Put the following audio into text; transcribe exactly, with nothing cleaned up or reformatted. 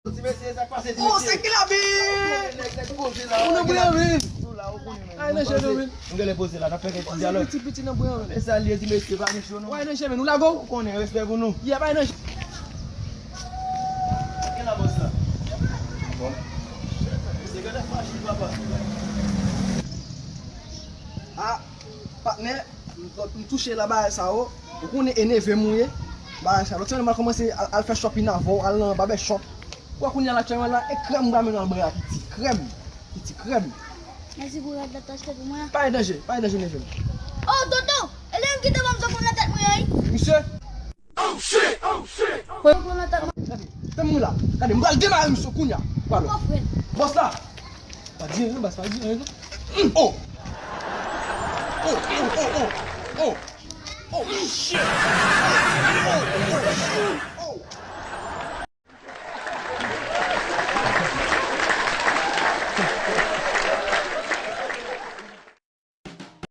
Ti mesye, sa k pase, ti mesye? Oh, se ki la, bi? Ou konnen nèg, nèg poze la. Ou nan bouyon, men. Nou la, ou konnen, men. Ay, nan je nou, men. Nou genlè poze la, n ap fè kèk ti dyalòg. Piti, piti nan bouyon, men. E sa l ye, ti mesye, pa mechan, non. Ay, nan je, men. Nou lago. Ou konnen, respè pou nou. Y ap ay nan je. Gen la, bòs la. Bon. Mesye, gade fache, papa. Ah, patnè. M, m touche la bagay sa yo. Ou konnen e neve m ou ye. Bagay sa. Lòt semèn m al kòmanse al, al fè shopping avè w, al nan barber shop. Kwa kounye a la aktyèlman la, e krèm m pral mennen al bwè a piti. Krèm. Piti krèm. Mèsi pou rad la t achte pou mwen an. Pa gen danje, pa gen danje neve m. Oh, tonton! E li menm ki te ban m zòkòm nan tèt mwen an, wi. Misye! Oh shit! Oh shit! Zòkòm nan tèt mwen. Gade, tann mwen la. Gade, m pral demare misye kounye a. Pardon. Bòs la! Pa di anyen non, baz, pa di anyen non. Mm, oh! Oh, oh, oh, oh, oh! Oh, shit! Oh, oh, oh!